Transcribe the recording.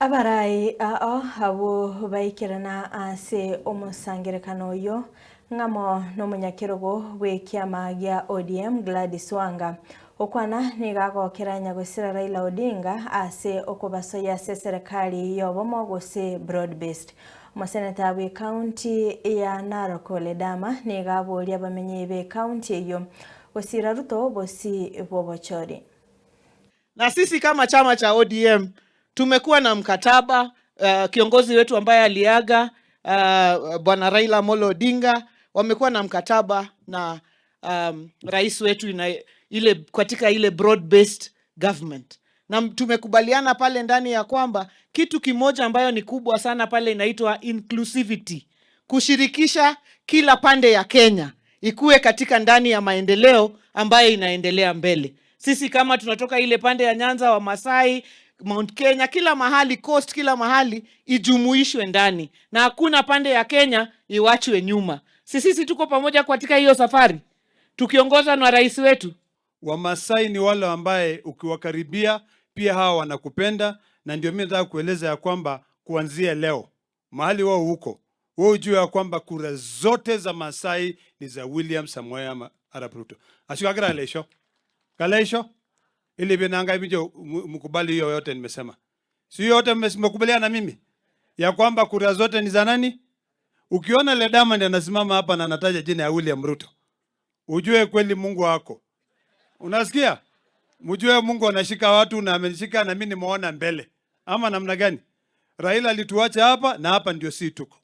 Abarai ao abwo baikerana ase omosangerekano oyio, ng'amo nomonyakerogo bw'ekiama gia ODM Gladys Wanga. Okwana nigo agokera nyagosira Raila Odinga ase okobasoyia ase eserekari y'obomo gose broad based. Omoseneta bw'ecounty ya Narok Ledama nigo aboria abamenyi b'ecounty eyio gosira Ruto bosi bw'obochori. Na sisi kama chama cha ODM tumekuwa na mkataba kiongozi wetu ambaye aliaga Bwana Raila Amolo Odinga wamekuwa na mkataba na rais wetu ile katika ile broad based government, na tumekubaliana pale ndani ya kwamba kitu kimoja ambayo ni kubwa sana pale inaitwa inclusivity, kushirikisha kila pande ya Kenya ikuwe katika ndani ya maendeleo ambayo inaendelea mbele. Sisi kama tunatoka ile pande ya Nyanza, wa Masai, Mount Kenya, kila mahali, Coast, kila mahali ijumuishwe ndani, na hakuna pande ya Kenya iwachwe nyuma. Sisi tuko pamoja katika hiyo safari tukiongozwa na rais wetu. Wamasai ni wale ambaye ukiwakaribia pia hawa wanakupenda, na ndio mimi nataka kueleza ya kwamba kuanzia leo mahali wao huko, wewe ujue ya kwamba kura zote za Masai ni za William Samoei Arap Ruto. Ashikagira leisho kaleisho ili binanga bijo mkubali hiyo yote nimesema, si yote mmekubaliana na mimi ya kwamba kura zote ni za nani? Ukiona Ledama ndiye anasimama hapa na anataja jina ya William Ruto, ujue kweli Mungu wako. Unasikia? Mjue Mungu anashika watu na amenishika na mimi nimeona mbele. Ama namna gani? Raila alituacha hapa na hapa ndio si tuko.